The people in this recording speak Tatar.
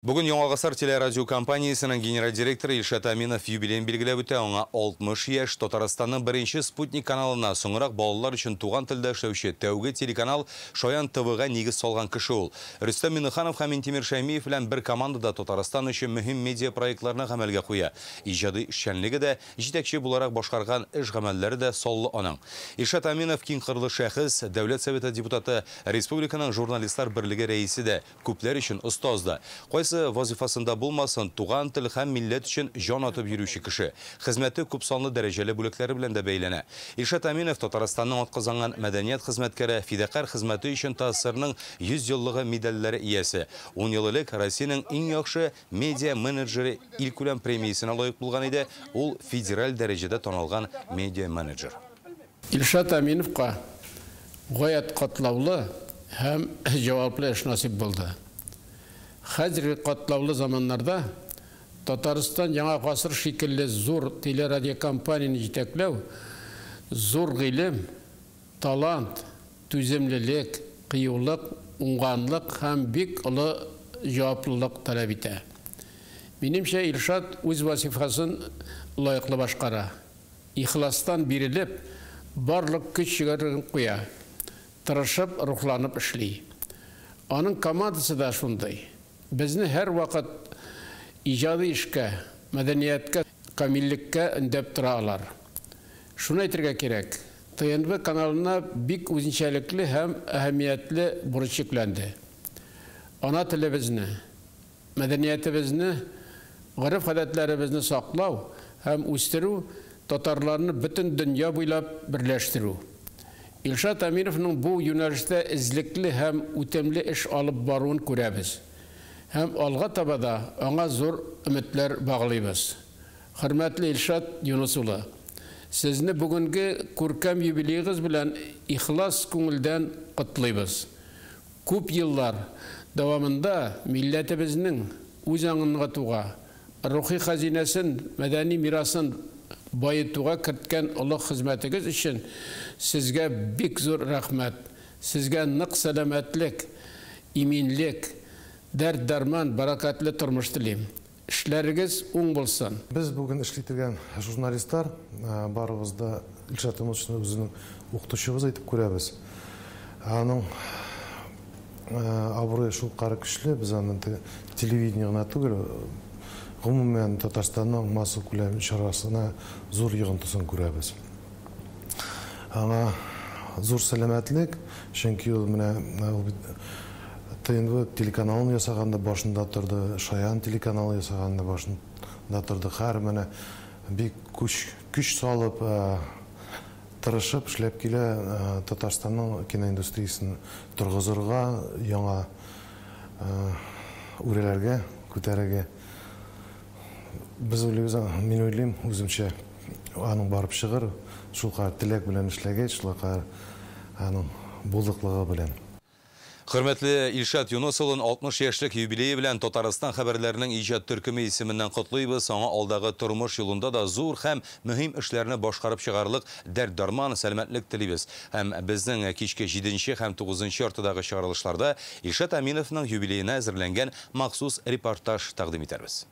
Бүген Яңа Гасыр телерадиокомпаниясенең генераль директоры Илшат Аминов юбилеен билгеләп үтә. Аңа 60 яшь. Татарстанның беренче спутник каналына, соңрак балалар өчен туган телдә эшләүче тәүге телеканал Шаян ТВга нигез салган кеше ул. Рөстәм Миңнеханов һәм Минтимер Шәймиев белән бер командада Татарстан өчен мөһим медиа проектларны гамәлгә куя. Иҗади эшчәнлеге дә, җитәкче буларак башкарган эш-гамәлләре дә саллы аның. Илшат Аминов киңкырлы шәхес, Дәүләт Советы депутаты, республиканың журналистлар берлеге рәисе дә, күпләр өчен остаз да. Кайсы вазифасында булмасын, туган тел һәм милләт өчен җан атып йөрүче кеше. Хезмәте күпсанлы дәрәҗәле бүләкләре белән дә бәйләнә. Илшат Әминов Татарстанның атказанган мәдәният хезмәткәре, фидакарь хезмәте өчен ТАССРның 100 еллыгы медальләре иясе. Ун ел элек Россиянең иң яхшы медиа-менеджеры илкүләм премиясенә лаек булган иде, ул федераль дәрәҗәдә танылган медиа-менеджер. Илшат Әминовка гаять катлаулы һәм җаваплы эш насыйп булды. Хәзерге катлаулы заманнарда Татарстан Яңа гасыр шикелле зур телерадиокомпанияне җитәкләү зур гыйлем, талант, түземлелек, кыюлык, уңганлык һәм бик олы җаваплылык таләп итә. Минемчә, Илшат үз вазифасын лаеклы башкара. Ихластан бирелеп, барлык көч-җегәрен куя, тырышып, рухланып эшли. Аның командасы да шундый. Безне һәрвакыт иҗади эшкә, мәдәнияткә, камиллеккә өндәп тора алар. Шуны әйтергә кирәк, ТНВ каналына бик үзенчәлекле һәм әһәмиятле бурыч йөкләнде. Ана телебезне, мәдәниятебезне, гореф-гадәтләребезне саклау һәм үстерү, татарларны бөтен дөнья буйлап берләштерү. Илшат Әминовның бу юнәлештә эзлекле һәм үтемле эш алып баруын күрәбез. Һәм алга таба да аңа зур өметләр баглыйбыз. Хөрмәтле Илшат Юныс улы, сезне бүгенге күркәм юбилеегыз белән ихлас күңелдән котлыйбыз. Күп еллар дәвамында милләтебезнең үзаңын ныгытуга, рухи хәзинәсен, мәдәни мирасын баетуга керткән олы хезмәтегез өчен сезгә бик зур рәхмәт. Сезгә нык сәламәтлек, иминлек, дәрт-дәрман, бәрәкәтле тормыш телим. Эшләрегез уң булсын. Без бүген эшли торган журналистлар барыбыз да Илшат Юнысовичны үзенең укытучыбыз итеп күрәбез. Аның абруе шулкадәр көчле, без аны телевидение гына түгел, гомумән Татарстанның массакүләм чарасына зур йогынтысын күрәбез. Аңа зур сәламәтлек, чөнки ул менә ТНВ телеканалын ясаганда башында торды, Шаян телеканалы ясаганда башында торды. Һәр менә бик көч, көч салып, тырышып эшләп килә Татарстанның киноиндустриясен торгызырга, яңа үреләргә күтәрергә. Без уйлыйбыз, мин уйлыйм, үземчә, аның барып чыгыр, шулкадәр теләк белән эшләгәч, шулкадәр аның булдыклыгы белән. Хөрмәтле Илшат Юныс улын 60 яшьлек юбилее белән Татарстан хәбәрләренең иҗат төркеме исеменнән котлыйбыз. Аңа алдагы тормыш юлында да зур һәм мөһим эшләрне башкарып чыгарлык дәрт-дарман, сәламәтлек телибез. Һәм безнең кичке 7 һәм 9 яртыдагы чыгарылышларда Илшат Әминовның юбилеена әзерләнгән махсус репортаж тәкъдим итәрбез.